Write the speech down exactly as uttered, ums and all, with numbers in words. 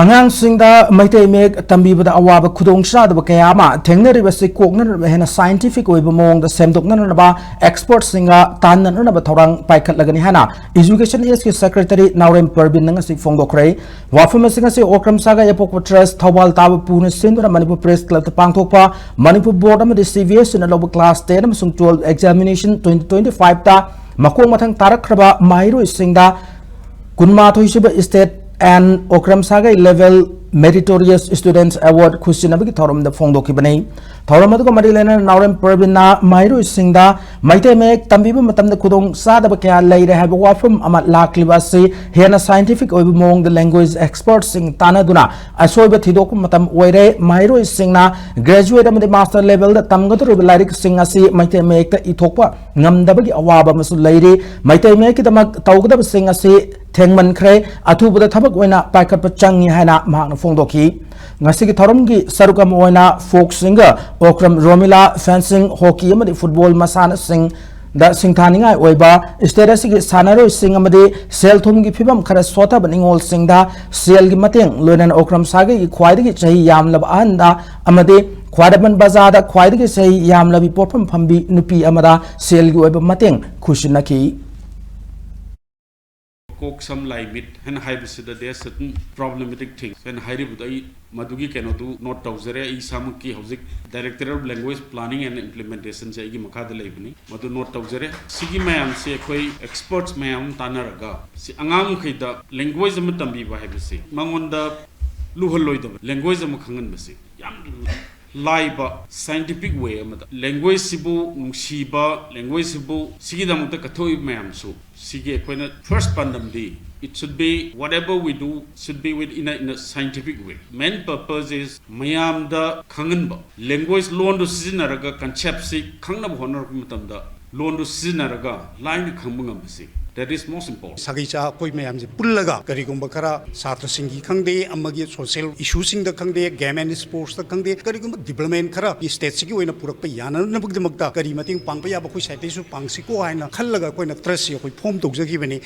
ꯑꯉꯥꯡꯁꯤꯡꯗ ꯃꯩꯇꯩ ꯃꯌꯦꯛ ꯇꯝꯕꯤꯕꯗ ꯑꯋꯥꯕ ꯈꯨꯗꯣꯡꯆꯥꯗꯕ ꯀꯌꯥ ꯑꯃ ꯊꯦꯡꯅꯔꯤꯕꯁꯤ ꯀꯣꯛꯅꯅꯕ, ꯍꯦꯟꯅ scientific ꯑꯣꯏꯕ ꯃꯑꯣꯡꯗ ꯁꯦꯝꯗꯣꯛꯅꯅꯕ expertꯁꯤꯡꯒ ꯇꯥꯟꯅꯅꯕ ꯊꯧꯔꯥꯡ ꯄꯥꯏꯈꯠꯂꯒꯅꯤ ꯍꯥꯏꯅ Education Ageꯀꯤ Secretary ꯅꯥꯎꯔꯦꯝ ꯄꯔꯕꯤꯟꯅ ꯉꯁꯤ ꯐꯣꯡꯗꯣꯛꯈ꯭ꯔꯦ꯫ ꯋꯥꯐꯝ ꯑꯁꯤ ꯉꯁꯤ ꯑꯣꯀ꯭ꯔꯝ ꯁꯥꯒꯩ ꯑꯄꯣꯛꯄ Trust ꯊꯧꯕꯥꯜ ꯇꯥꯕ ꯄꯨꯅ ꯁꯤꯟꯗꯨꯅ ꯃꯅꯤꯄꯨꯔ Press Clubꯇ ꯄꯥꯡꯊꯣꯛꯄ ꯃꯅꯤꯄꯨꯔ Board ꯑꯃꯗꯤ CBSEꯅ ꯂꯧꯕ class ten ꯑꯃꯁꯨꯡ twelve examination twenty twenty fiveꯇ ꯃꯈꯣꯡ ꯃꯊꯪ ꯇꯥꯔꯛꯈ꯭ꯔꯕ ꯃꯍꯩꯔꯣꯏꯁꯤꯡꯗ ꯀꯨꯟꯃꯥꯊꯣꯏꯁꯨꯕ State and ꯑꯣꯀ꯭ꯔꯝ ꯁꯥꯒꯩ Level Meritorious Students Award ꯈꯨꯠꯁꯤꯟꯅꯕꯒꯤ ꯊꯧꯔꯝꯗ ꯐꯣꯡꯗꯣꯛꯈꯤꯕꯅꯤ꯫ ꯊꯧꯔꯝ ꯑꯗꯨꯒ ꯃꯔꯤ ꯂꯩꯅꯅ ꯅꯥꯎꯔꯦꯝ ꯄꯔꯕꯤꯟꯅ ꯃꯍꯩꯔꯣꯏꯁꯤꯡꯗ ꯃꯩꯇꯩ ꯃꯌꯦꯛ ꯇꯝꯕꯤꯕ ꯃꯇꯝꯗ ꯈꯨꯗꯣꯡ ꯆꯥꯗꯕ ꯀꯌꯥ ꯂꯩꯔꯦ ꯍꯥꯏꯕ ꯋꯥꯐꯝ ꯑꯃ ꯂꯥꯛꯂꯤꯕ ꯑꯁꯤ ꯍꯦꯟꯅ scientific ꯑꯣꯏꯕ ꯃꯑꯣꯡꯗ language expertꯁꯤꯡ ꯇꯥꯟꯅꯗꯨꯅ ꯑꯁꯣꯏꯕ ꯊꯤꯗꯣꯛꯄ ꯃꯇꯝ ꯑꯣꯏꯔꯦ꯫ ꯃꯍꯩꯔꯣꯏꯁꯤꯡꯅ graduate ꯑꯃꯗꯤ master levelꯗ ꯇꯝꯒꯗꯧꯔꯤꯕ ꯂꯥꯏꯔꯤꯛꯁꯤꯡ ꯑꯁꯤ ꯃꯩꯇꯩ ꯃꯌꯦꯛꯇ ꯏꯊꯣꯛꯄ ꯉꯝꯗꯕꯒꯤ ꯑꯋꯥꯕ ꯑꯃꯁꯨ ꯂꯩꯔꯤ꯫ ꯃꯩꯇꯩ ꯃꯌꯦꯛꯀꯤꯗꯃꯛ ꯇꯧꯒꯗꯕꯁꯤꯡ ꯑꯁꯤ ꯊꯦꯡꯃꯟꯈ꯭ꯔꯦ, ꯑꯊꯨꯕꯗ ꯊꯕꯛ ꯑꯣꯏꯅ ꯄꯥꯏꯈꯠꯄ ꯆꯪꯏ ꯍꯥꯏꯅ ꯃꯍꯥꯛꯅ ꯐꯣꯡꯗꯣꯛꯈꯤ꯫ ꯉꯁꯤꯒꯤ ꯊꯧꯔꯝꯒꯤ ꯁꯔꯨꯛ ꯑꯃ ꯑꯣꯏꯅ folk singer Okram Romila fencing, hockey ꯑꯃꯗꯤ football ꯃꯁꯥꯟꯅꯁꯤꯡꯗ ꯁꯤꯡꯊꯥꯅꯤꯡꯉꯥꯏ ꯑꯣꯏꯕ state ꯑꯁꯤꯒꯤ ꯁꯥꯟꯅꯔꯣꯏꯁꯤꯡ ꯑꯃꯗꯤ ꯁꯦꯜ ꯊꯨꯝꯒꯤ ꯐꯤꯕꯝ ꯈꯔ ꯁꯣꯠꯊꯕ ꯅꯤꯉꯣꯜꯁꯤꯡꯗ ꯁꯦꯜꯒꯤ ꯃꯇꯦꯡ, ꯂꯣꯏꯅꯅ ꯑꯣꯀ꯭ꯔꯝ ꯁꯥꯒꯩꯒꯤ ꯈ꯭ꯋꯥꯏꯗꯒꯤ ꯆꯍꯤ ꯌꯥꯝꯂꯕ ꯑꯍꯟꯗ ꯑꯃꯗꯤ ꯈ꯭ꯋꯥꯏꯔꯝꯕꯟ ꯕꯖꯥꯔꯗ ꯈ꯭ꯋꯥꯏꯗꯒꯤ ꯆꯍꯤ ꯌꯥꯝꯂꯕꯤ ꯄꯣꯠꯐꯝ ꯐꯝꯕꯤ ꯅꯨꯄꯤ ꯑꯃꯗ ꯁꯦꯜꯒꯤ ꯑꯣꯏꯕ ꯃꯇꯦꯡ ꯈꯨꯠꯁꯤꯟꯅꯈꯤ꯫ ꯀꯣꯛ ꯁꯝ ꯂꯥꯏ ꯃꯤꯠ ꯍꯥꯏꯅ ꯍꯥꯏꯕꯁꯤꯗ there are certain problematic things ꯍꯥꯏꯅ ꯍꯥꯏꯔꯤꯕꯗꯣ ꯑꯩ ꯃꯗꯨꯒꯤ ꯀꯩꯅꯣꯗꯨ note ꯇꯧꯖꯔꯦ꯫ ꯑꯩ ꯏꯁꯥꯃꯛꯀꯤ ꯍꯧꯖꯤꯛ Director of Language Planning and Implementationꯁꯦ ꯑꯩꯒꯤ ꯃꯈꯥꯗ ꯂꯩꯕꯅꯤ, ꯃꯗꯨ note ꯇꯧꯖꯔꯦ꯫ ꯁꯤꯒꯤ ꯃꯌꯥꯝꯁꯦ ꯑꯩꯈꯣꯏ experts ꯃꯌꯥꯝ ꯑꯃ ꯇꯥꯟꯅꯔꯒ ꯁꯤ ꯑꯉꯥꯡ ꯃꯈꯩꯗ language ꯑꯃ ꯇꯝꯕꯤꯕ ꯍꯥꯏꯕꯁꯤ ꯃꯉꯣꯟꯗ ꯂꯨꯍꯜꯂꯣꯏꯗꯕ language ꯑꯃ ꯈꯪꯍꯟꯕꯁꯤ ꯌꯥꯝ ꯂꯥꯏꯕ scientific way ꯑꯃꯗ languageꯁꯤꯕꯨ ꯅꯨꯡꯁꯤꯕ, languageꯁꯤꯕꯨ ꯁꯤꯒꯤꯗꯃꯛꯇ ꯀꯠꯊꯣꯛꯏꯕ ꯃꯌꯥꯝꯁꯨ ꯁꯤꯒꯤ ꯑꯩꯈꯣꯏꯅ first ꯄꯥꯟꯗꯝꯗꯤ it should be whatever we do should be with in a, in a scientific way. Main purpose is ꯃꯌꯥꯝꯗ ꯈꯪꯍꯟꯕ, language ꯂꯣꯟꯗꯨ ꯁꯤꯖꯤꯟꯅꯔꯒ conceptꯁꯤ ꯈꯪꯅꯕ ꯍꯣꯠꯅꯔꯛꯄ ꯃꯇꯝꯗ ꯂꯣꯟꯗꯨ ꯁꯤꯖꯤꯟꯅꯔꯒ ꯂꯥꯏꯅ ꯈꯪꯕ ꯉꯝꯕꯁꯤ, that is most important. ꯁꯥꯒꯩꯆꯥ ꯑꯩꯈꯣꯏ ꯃꯌꯥꯝꯁꯦ ꯄꯨꯜꯂꯒ ꯀꯔꯤꯒꯨꯝꯕ ꯈꯔ ꯁꯥꯇ꯭ꯔꯁꯤꯡꯒꯤ ꯈꯪꯗꯦ, ꯑꯃꯒꯤ social issueꯁꯤꯡꯗ ꯈꯪꯗꯦ, game and sportsꯇ ꯈꯪꯗꯦ, ꯀꯔꯤꯒꯨꯝꯕ development ꯈꯔ stateꯁꯤꯒꯤ ꯑꯣꯏꯅ ꯄꯨꯔꯛꯄ ꯌꯥꯅꯅꯕꯒꯤꯗꯃꯛꯇ ꯀꯔꯤ ꯃꯇꯦꯡ ꯄꯥꯡꯕ ꯌꯥꯕ ꯑꯩꯈꯣꯏ scientistꯁꯨ ꯄꯥꯡꯁꯤꯀꯣ ꯍꯥꯏꯅ ꯈꯜꯂꯒ ꯑꯩꯈꯣꯏꯅ trustꯁꯤ ꯑꯩꯈꯣꯏ form ꯇꯧꯖꯈꯤꯕꯅꯤ꯫